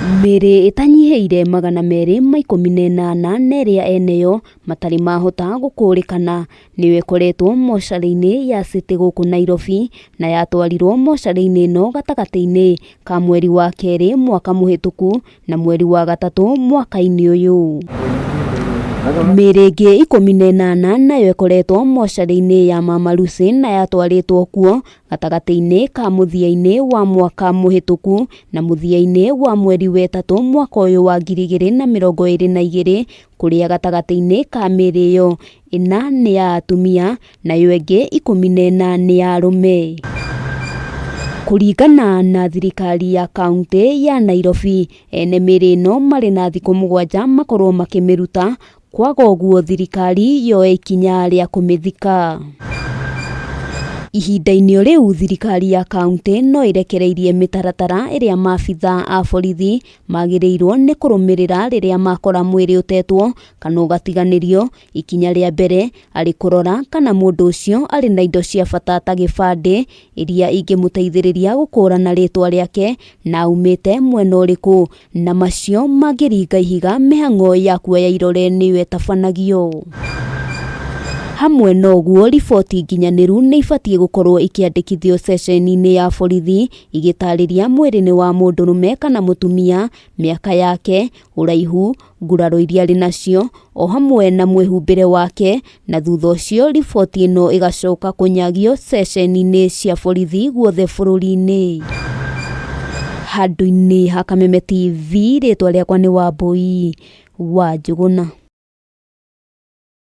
Mĩĩrĩ ĩtanyihĩire 218 na ĩrĩa eneyo matarĩ mahota gũkũrĩkana nĩyo ĩkoretwo mocarĩ-inĩ ya City gũkũ Nairobi na yatwarirwo mocarĩ-inĩ ĩno gatagatĩ-inĩ ka mweri wa kerĩ mwaka mũhĩtũku na mweri wa gatatũ mwaka-inĩ ũyũ. Mĩĩrĩ ĩngĩ 18 nayo ĩkoretwo mocarĩ-inĩ ya Mama Lucy na yatwarĩtwo kuo gatagatĩ-inĩ ka mũthia-inĩ wa mwaka mũhĩtũku na mũthia-inĩ wa mweri wetatũ mwaka ũyũ wa 2022, kũrĩa gatagatĩ-inĩ ka mĩĩrĩ ĩyo ĩna nĩ ya atumia nayo ĩngĩ 14 nĩ ya arũme. Kũringana na thirikari ya kauntĩ ya Nairobi, ene mĩĩrĩ ĩno marĩ na thikũ 7 makorwo makĩmĩruta, kwaga ũguo thirikari yoe ikinya rĩa kũmĩthika. Ihinda-inĩ o rĩu thirikari ya kauntĩ no ĩrekereirie mĩtaratara ĩrĩa maabitha a borithi magĩrĩirwo nĩ kũrũmĩrĩra rĩrĩa makora mwĩrĩ ũtetwo kana ũgatiganĩrio. Ikinya rĩa mbere arĩ kũrora kana mũndũ ũcio arĩ na indo cia bata ta gĩbandĩ iria ingĩmũteithĩrĩria gũkũrana rĩtwa rĩake na aumĩte mwena ũrĩkũ, na macio mangĩringa ihiga mĩhang'o ya kuoya irore nĩyo ĩtabanagio. Hamwe na ũguo, riboti nginyanĩru nĩ ibatiĩ gũkorwo ikĩandĩkithio ceceni-inĩ ya borithi igĩtarĩria mwĩrĩ nĩ wa mũndũrũme kana mũtumia, mĩaka yake, ũraihu, nguraro iria arĩ nacio, o hamwe na mwĩhumbĩre wake, na thutha ũcio riboti ĩno ĩgacoka kũnyagio ceceni-inĩ cia borithi guothe bũrũri-inĩ. Handũ-inĩ ha Kameme TV, rĩtwa rĩakwa nĩ Wambui wa Njũgũna.